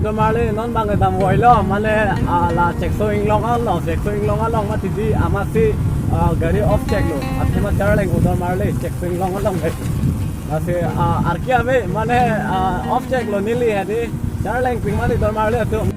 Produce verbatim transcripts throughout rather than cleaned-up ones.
Dormarli non bang dam voilo, mane, ah, la Chekso Inglong along, Chekso Inglong along mati di amatsi, ah, gari off cheklo. Athema charleng ko dormarli Chekso Inglong along. Lasi, ah, arki ave, mane, ah, off cheklo neli hadi. Charleng ping mati dormarli atum.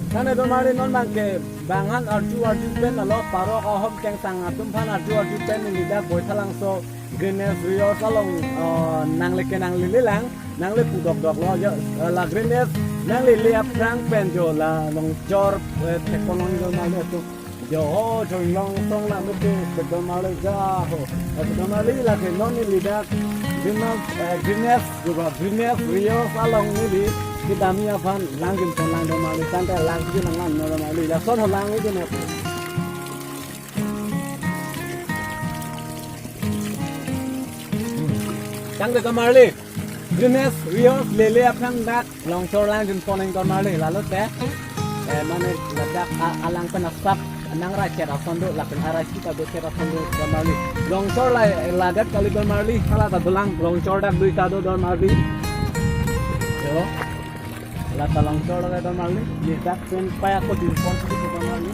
Tangte dormarli non bangke bang aphan arju arju pen alo parok ahom kengsang atum aphan arju arju pen neli dak Baithalangso Greeness Resort along, eh, nangle ke nanglele lang, nangle pu dokdok lo jo, eh, la Greeness nanglele aphrang pen jo la longchor, eh, thekponlong dormarli atum. Jo ho jo Inglong song la mete ke dormarli ja ho. Eh, dormarli lake non neli dak Greeness, eh, Greeness, jo ba Greeness Resort along neli kedamji aphan langdunpon lang dormarli, tangte langdun lang lang non dormarli. Lason ho langdun ne. Tangte dormarli, Greeness Resort lele aphrang dak longchor langdunpon nang dormarli, lalo te, eh, mane ladak a-, alang pen asap nang rai chet ason do, lapen arai sita do chet ason do dormarli. Longchor la, ladak kali dormarli, hala ta dolang, longchor dak duita do dormarli. Jo, la ta longchor la dormarli, neli dak pen paya ko dinpon si dormarli.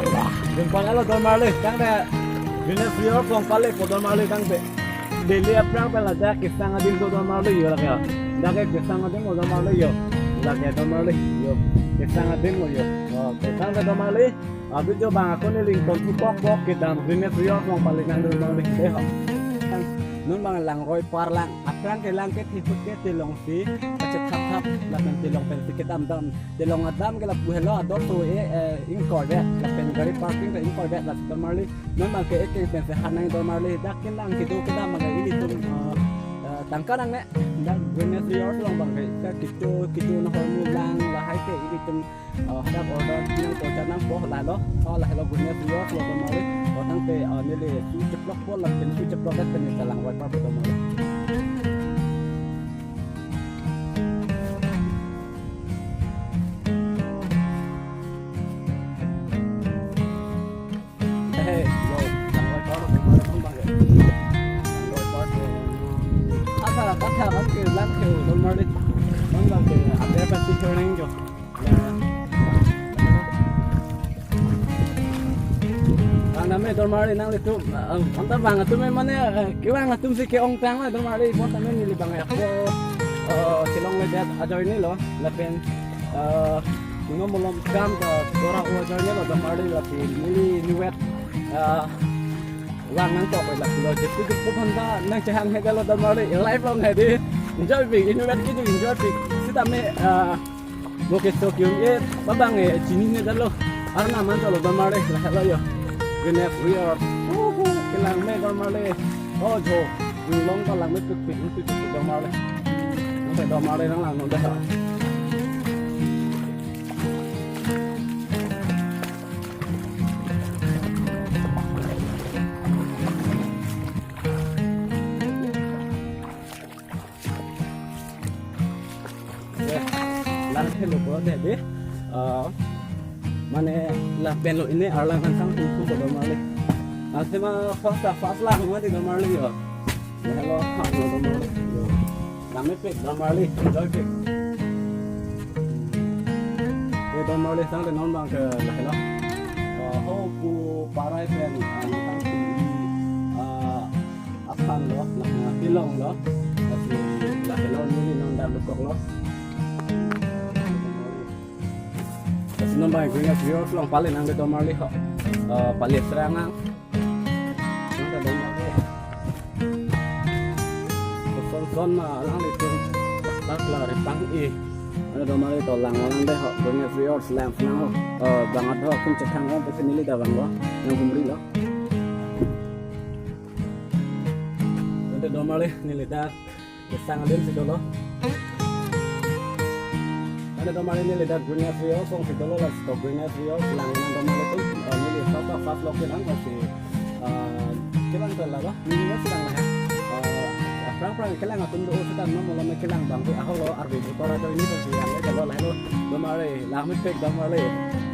Wah, jumpa lo dormarli, tangte Greeness Resort along pale po dormarli tangte. Lele aphrang pen ladak kesang adim do dormarli jo lake. Dak kesang adim do dormarli jo. Lake dormarli jo. Kesang adim do jo. Oh, tangte dormarli. Abi jo bang ako neli ingtonthu pokpok kedam Greeness Resort along pale nang dormarli. Dei ho. Non bang langroi parlang. Aphrang kelang ke thihut ke telong si, kachethap thap, lapen telong pensi kedam dam. Telong adam ke lapu helo ador so e, eh, ingkoi vet, lapen gari parking ke ingkoi vet, lapen dormarli. Non bangke ekeng pensi hanang dormarli. Dak kelang kedo kedam bangke ilitum, eh, eh, tangka nangne. Dak Greeness Resort along bangke, ke kecho, kecho nahor mulang, lahai ke ilitum, eh, hadak order nangpo, cha nangpo, lalo. Oh, lahelo Greeness Resort lo dormarli. Oh, tangte, eh, neli su cheplokpo, lapen su cheplok pen neli kalang wiper po dormarli. Hey, yo, kalang wiper dormarli, bang, bang, kalang wiper. Asa, katha, kan ke lang ke dormarli. Bang, bang, ke, ada apa sih, kuning jo. Bang name dormarli nanglitum, eh, anta bang atum mane, eh, kevang atum si ke-ongtang la dormarli, bonta neli bang ako, eh, chelongledet ajoine lo, lapen, eh, kuno malom kam ta dora-o ajoine lo dormarli, lapen neli niwet, eh, vang nangtok la lo, jesu jesu phanta nangchehang heda lo dormarli, live long hedi, enjoy pik, inutvet ke enjoy pik, sitame, eh, Bo keso ke-ong-e, pabang e, chinine detlo. Arnam an cholo dormarli, lahelo jo. Greeness Resort. Uhu, kelang me dormarli. Oh, jo. Inglong ta lang me pik pik, pik pik dormarli. Nang dormarli nang langnon dei ha. Ya, lang helo ko dei, dei. Eh, mane lapen lo ini arlang kangsang tum tum dormarli. Athema fast fast lang mati dormarli jo. Lahelo ha lo dormarli jo. Lang me pik dormarli, enjoy pik. Ye dormarli tangte non bang ke lahelo. Eh, ho pu parai pen, ah, nang tang pi, ah, aphan lo, nang pilong lo, lasi lahelo neli non dak dokok lo. Lasi non bang Greeness Resort along pale nang de dormarli ho. Eh, pale serang nang. Nang de dormarli. Son son ma alanglitum. Bak la ripang i. Ano dormarli to lang lang de ho. Greeness Resort lang nang ho. Eh, bang adho kum chethang ho, pesi neli dak bang lo. Nang humri lo. Tangte dormarli neli dak kesang adim si dolo. Tangte dormarli neli dak Greeness Resort along si dolo, lasi to Greeness Resort lang nang dormarlitum, eh, neli fast fast lo kelang lasi, eh, kelang ke la ba, neli nang sedang lah ya. Eh, aphrang aphrang kelang atum do sudah no, malam kelang bang pi ahok lo, arve butor ajoine lasi yang ke lo lahelo dormarli, lang me pik dormarli.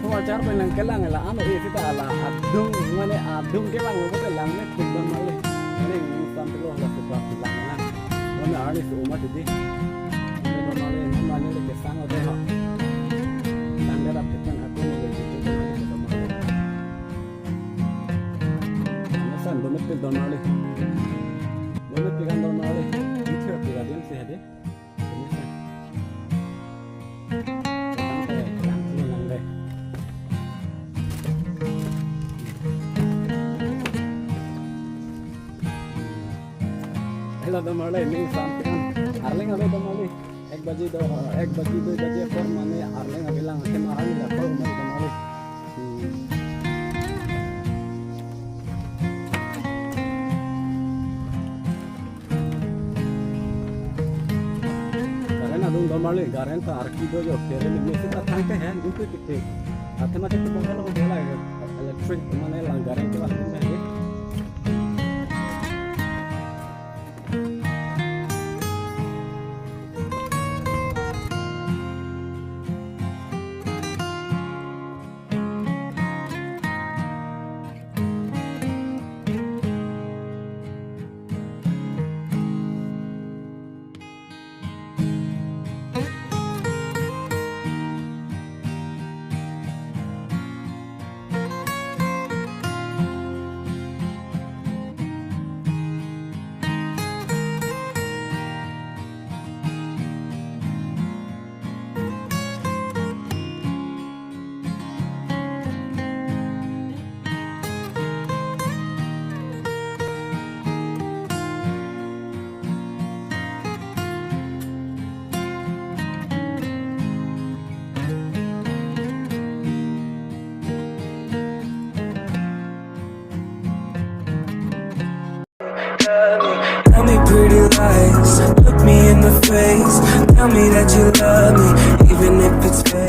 Achar pen nangkelang la ano e sita la adung mane adung kelang lo ke lang ne tik don mali. Mane nung sam pilo la sita lang lang. Mane arni su uma titi. Mane don mali mane le kesang ode ho. Lang de rap tik don aku ne le tik don mali don mali. Mane san don tik don mali. Don tik kan don mali. Itu tik kan dim sih hadi. Helo don mali, ning sam tik an. Arleng ave don mali. Ek baji do, ek baji dui baji apor mane arleng ave lang, ahem arang ila apor mane don mali. Hmm. Current adung don mali, current ta arki do jo, current mesi ta thang ke hen, itu titik. Athe mati tu bongkar lo bola ya, electric mane lang current ke wah ini. Tell me pretty lies, look me in the face. Tell me that you love me, even if it's fake.